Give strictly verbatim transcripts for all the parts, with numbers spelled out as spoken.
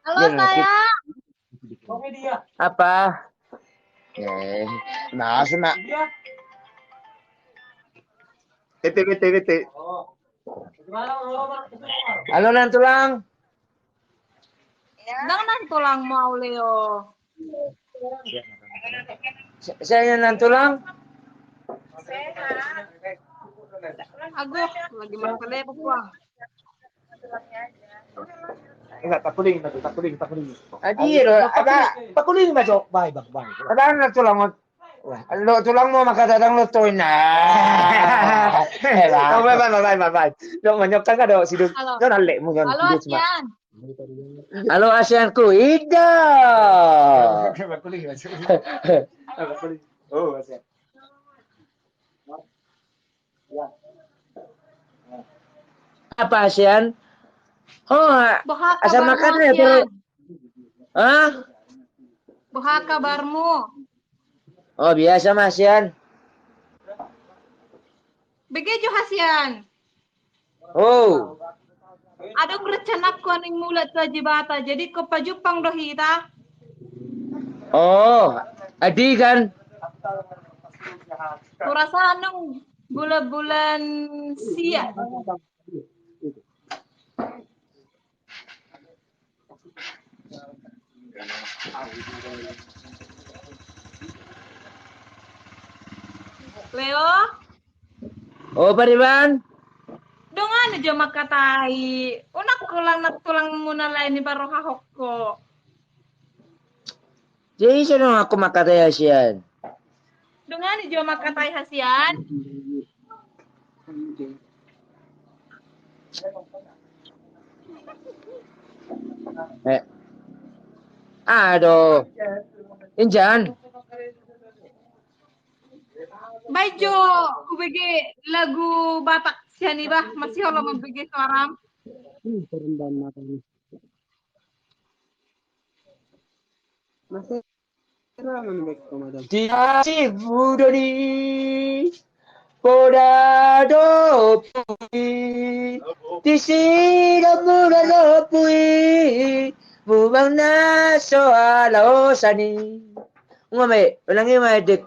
Halo, sayang. Apa? Eh, nah, sena. Bete, bete, bete. Halo, Nantulang. Ndang Nantulang mau, Leo. Saya Nantulang. Aduh, lagi makan deh, Puang. Enggak, takuling, takuling, takuling. Adi, apa? Takuling, Mas. Baik, baik, baik. Ada Nantulang. Wah, lo tulang mau makan dadang lo toina. Baik, baik, baik, baik. Lo manyokkan kan dok siduk. Halo. Lo nalek mu kan. Halo, Asian. Halo, Asian ku Ido. Oh, Asian. Apa, Asian? Oh, Asian makan ya, Asian. Hah? Boha kabarmu? Oh, biasa ma, Asian. Bege jo, Asian. Oh. Adong rencanaku aning mulak tu Ajibata, jadi ingkon pajumpang do hita. Oh, adi kan. Kurasa anong bulan-bulan sia. Leo? Oh, Pariban? Dongan jo mangkatai. Unang holan Nantulang muna lae ni baroha hokko. Jadi, songon aku mangkatai, Asian. Dongan jo mangkatai, Asian. Eh. Aduh. Injan. Baik jo, hubege lagu Batak sian iba, masih olo mambege suaram. Hmm, terendam matanya. Masih Di sibu do di poda do pui, di sido muda do pui, bubang na so ala osani. Ngome, ulangi ma, dek.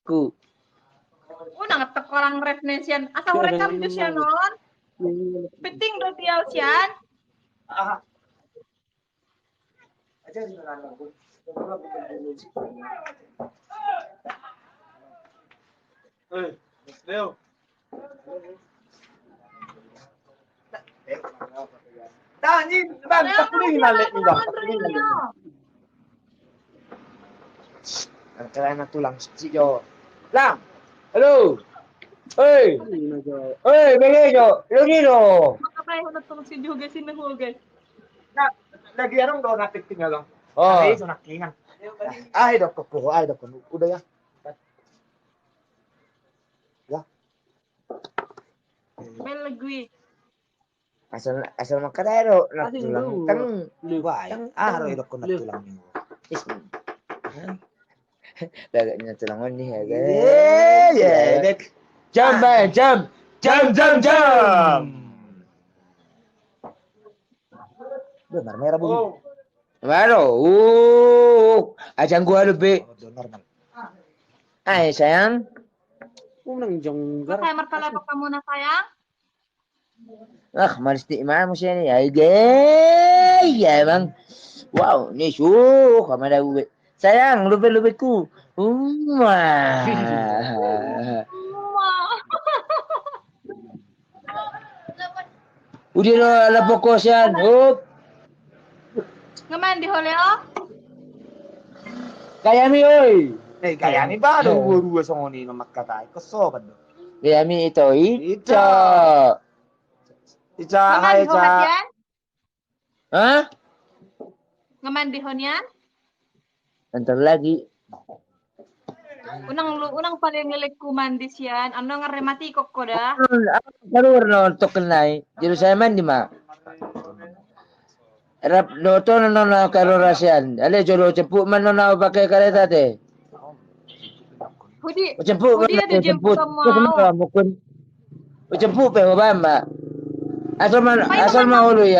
Ku. Unang teko orang ref nesian, asal rekam jo sian on. Penting do dial sian. Eh, Leo. Tani, Bang, tak kuning balik ni, Bang. Kalian tulang si Jo. Lang. Halo. Hei. Hei, bege Jo. Lo ni lo. Makapai hona tong si Jo, guys, ini ho, guys. Nah, lagi arung do natik tinggal, Bang. Oh. Ayo, so nakingan. Ayo, dok, ayo, dok. Udah ya. Ya. Bel gue. Asal, asal mangkatai do, na tulang teng. Wah, ah, ro idok na tulang ni. Lagak ni na tulang on ni, ya, guys. Iya, iya, dek. Jam, Bang, jam. Jam, jam, jam. Udah, marmera, Bu. Baru, uh, ajang gua lebih. Normal. Hai, sayang. Unang jonggar. Saya martanya apa kamu, nak, sayang? Ah, manis di mana musim ini? Ya, iya, iya, emang. Wow, ini suh, sama ada gue. Sayang, lube-lubeku. Uma. Uma. Udah lo, ala pokok sian. Hup. Ngemandi ho, Leo? Gayami, oi. Eh, gayami ba do dua-dua songon i na mangkatai. Kosoban do. Gayami ito, ito. Ica, hai, Ica. Hah? Ngemandi ho nian? Entar lagi. Unang lu, unang paling lelekku mandi sian, annon ngarre mati kokko da. Kaluar no token nai, jadi saya mandi ma. Rap doto no na kaluar sian, ale jolo cepuk man no na pakai kareta te. Hudi, cepuk, hudi ada jemput. Cepuk pe ho bamba. Asal ma, asal ma olo ya.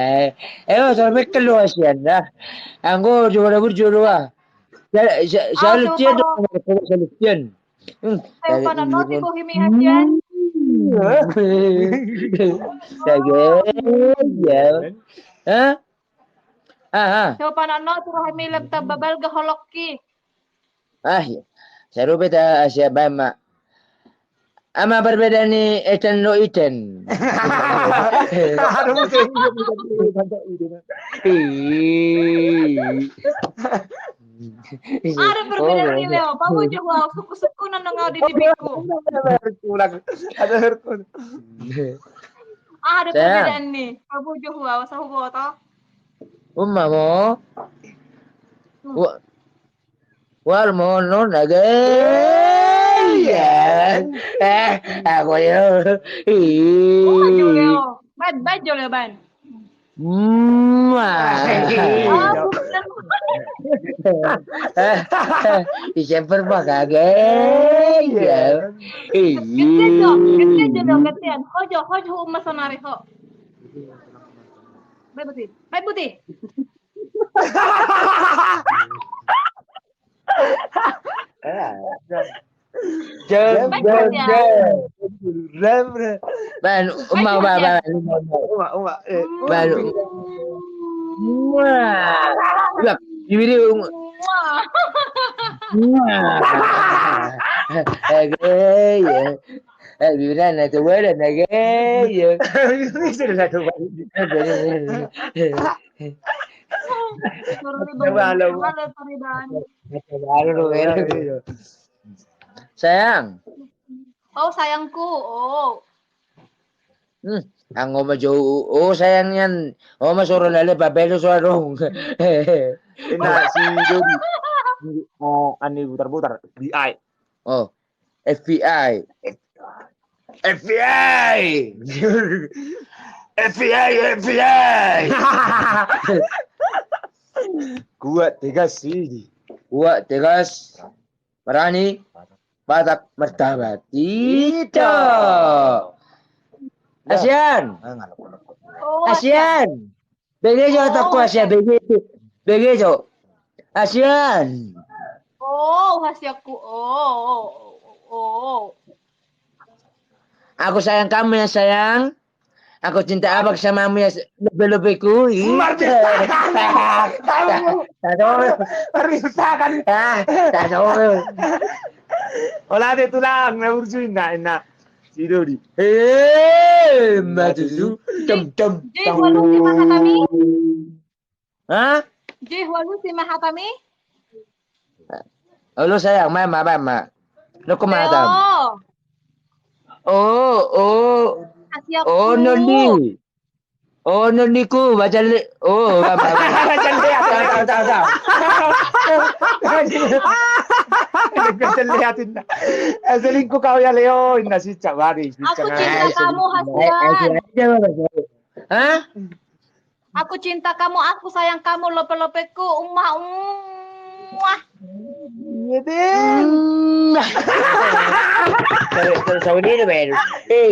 Eh, eh, oh, sampe kelo asian dah. Anggo coba dapur jodoh ah. Sa-, sa-, oh, salut coba dia dong, coba salut dia. Hmm, saya eh, panon noti ini bohimi hasian. Hmm. Saya ya. Hah? Ah, ah. Coba panon noti rohami lam tamba balga holokki. Ah, iya. Sarupa ta asia bama. Ama berbeda ni Eten do Iten. Aduh, ada perbedaan ni Leo. Pabojo huau, suku-suku nang nang au di dibiku. Ada herkun. Ada perbedaan ni. Pabojo huau, sahuboto. Uma mo. Hmm. Wa-, Wal mono na gaya. Eh, aku yo. Ih. Oh, Joleo. Ban, ban, Joleo, ban. Mua. Oh, bukan. Eh, eh, i semper mah kagaya. Ih. Gantian, Jo. Gantian, Joleo, gantian. Ho, Jo, ho, Jo, uma sonari, ho. Baik, Buti. Baik, Buti. Jam, jam, jam. Ban, uma, uma, uma, uma. Uma, uma, eh. Ban. Wah. Wah. Bibir, uma. Wah. Wah. Eh, eh, ya. Eh, bibir na tu wala na ge, ya. Bisa lah tu. Sorry, Bang. Halo, sorry, Bang. Halo, halo. Sayang. Oh, sayangku. Oh. Hmm, anggo ma jo, oh, sayang nian. Oh, ma soro lale, babelo so adong. Ina si Jodi. Ah, ani butar-butar. B I. Oh. F B I. F B I. F B I, F B I. Kuat, tegas, sini. Kuat, tegas, berani, Batak, martabat. Ito. Asian. Oh, Asian. Bege jo, oh, toko asia, bege jo. Bege jo. Asian. Oh, hasianku. Oh, oh, oh, oh. Aku sayang kamu ya, sayang. Aku cinta abang sama kamu ya, lope-lopeku. Ih. Mardistakan. Tahu. Tahu. Mardistakan. Ah, tahu. Ola de tulang, na burju inna, inna. Si Dodi. Eh, maju. Tem, tem. Jei, hualu si mahatami. Hah? Jei, hualu si mahatami. Halo, sayang, mama, mama. Lo ke mata. Oh, oh. Oh, noni. Oh, noniku, baca le-, oh, ba-, ba-, ba-, baca lihat. Tahu, tahu, tahu, tahu. Baca lihat, inna. Eh, selingkuh kau ya, Leo, inna si Cak Wari, si Cak Wari. Aku cinta kamu, Hasian. Hah? Aku cinta kamu, aku sayang kamu, lope-lopeku, uma, uma. Iya, Bang. Hmm. Terus, terus sama dia, Bang. Eh.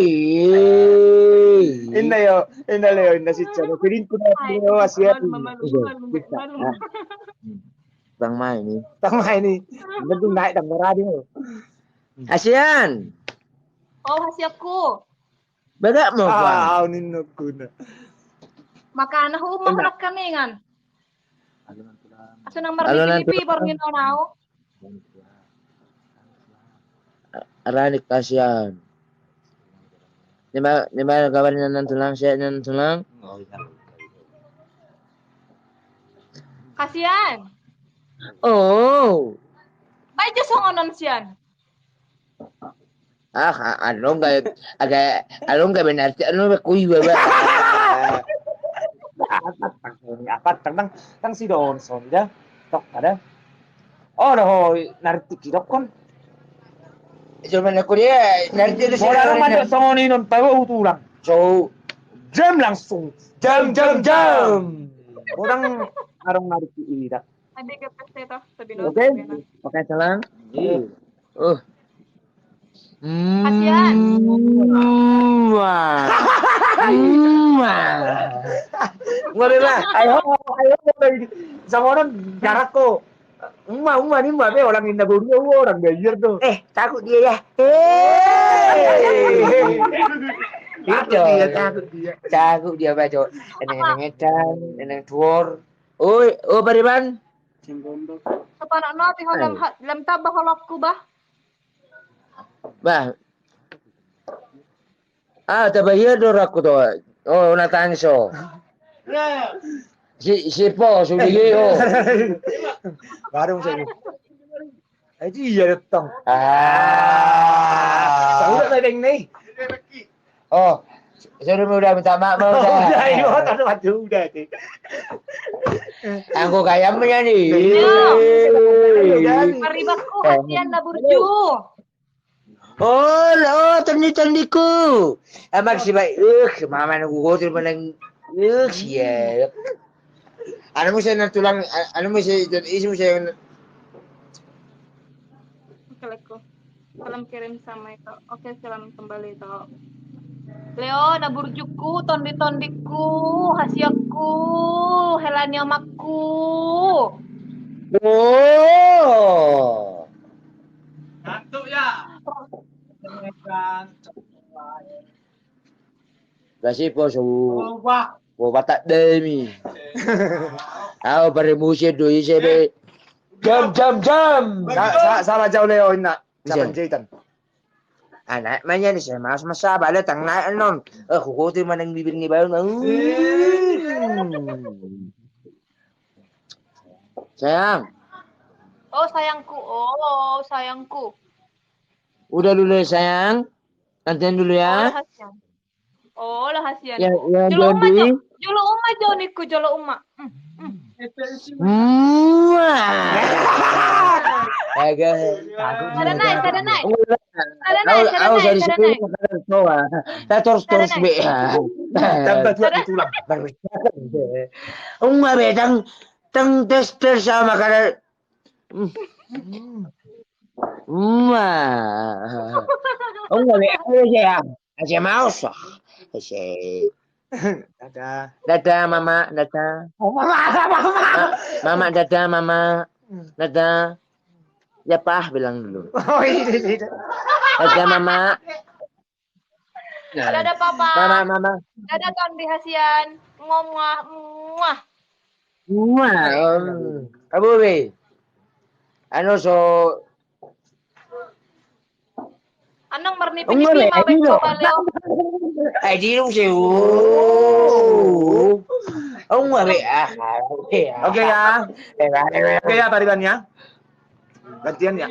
Inna yo, inna Leo, inna si Cak. Kirim ku na Leo, Asian. Bang mai ni. Bang mai ni. Tentu naik dan berani. Asian. Oh, hasianku. Bagak mo, ah, Bang. Au ninna guna. Makana hu, uma, enak. Hurang kaningan. Asu nang marmiki-miki, baru ninna au. Rani, kasihan. Ni ma, ni ma kabar ni nantulang, sehat ni nantulang? Kasihan. Oh. Baik jo songon on, Sian. Ah, a-, anu nggak, agak, anu nggak benar, anu nggak kui, Bapak. Apantang, apantang, tang, tang sidon, son, da. Tok, ada. Oh, da, ho, narintik i dokkon. Cuma aku dia, narintik i. Modal mantap songon i non, tahu tulang. So, jam langsung. Jam, jam, jam. Orang arung narintik i, da. Tadi ke P C toh, Sabino. Oke, oke, tenang. Iya. Oh. Kasihan. Mua. Mua. Mua, Beba. Ayo, ayo, ayo. Sama orang jarak kok. Uma, uma ni, uma be, orang inna boru, orang bayar tuh. Eh, takut dia ya. Eh. Takut dia, takut dia. Takut dia, Bajo. Eneng, eneng edan, eneng tuor. Oi, oh, Pariban. Sepanak no, ti ho lam, lam tamba holokku, bah. Bah. Ah, tabayar do rakku to. Oh, na tangis, oh. Si, si po, sudah ye, oh. Baru saya. Itu iya, datang. Ah. Tahu tak, Beng, nih? Oh, sudah, udah minta maaf, udah. Udah, iya, tadi mati, udah, sih. Anggo gaya menyanyi. Iya. Paribanku, kasihan na burju. Oh, oh, tondi-tondiku. Amak si baik. Eh, mama nunggu hotel menang. Eh, siap. Anu muse na tulang, anu muse, isi muse. Oke, leko. Salam kirim sama itu. Oke, salam kembali itu. Leo, na burjuku, tondi-tondiku, hasiakku, hela ni amakku. Oh. Ngantuk ya? Kasi po so. Oh, wah. Bo Batak demi. Au pare musim do ise be. Jam, jam, jam. Sa-, sa-, salah jauh Leo inna. Bisa. Sapan jaitan. Anak manya ni saya mas masa bale tang naik non. Eh, kukuti manang bibir ni baru. Hmm. Sayang. Oh, sayangku. Oh, sayangku. Udah dulu ya, sayang. Gantian dulu ya. Oh, lah, kasihan. Oh, lah, kasihan. Ya, ya, jolo uma jo, jolo uma jo niku, jolo uma. Hmm, hmm. Wah. Agak. Sada nai, sada nai. Sada nai, sada nai, sada nai. Terus, terus be. Tambah dua tulang. Baru. Uma be tang, tang tes, tes sama kada. Hmm. Uma. Uma be, ayo, saya. Saya mau, sah. Saya. Dadah. Dadah, Mama. Dadah. Oh, Mama, Mama. Ma-, Mama, dadah, Mama. Hmm. Dadah. Ya, Pah, bilang dulu. Oh, iya, iya, iya. Dadah, Mama. Nah. Dadah, Papa. Mama, Mama. Dadah, Tondi, hasian. Muah, muah, muah. Muah, om. Abu be. Anu so. Anang marnipi-nipi ma be, Leo. Eh, di lu sih. Om, be, ah. Oke ya. Oke ya, Pariban ya. Gantian ya.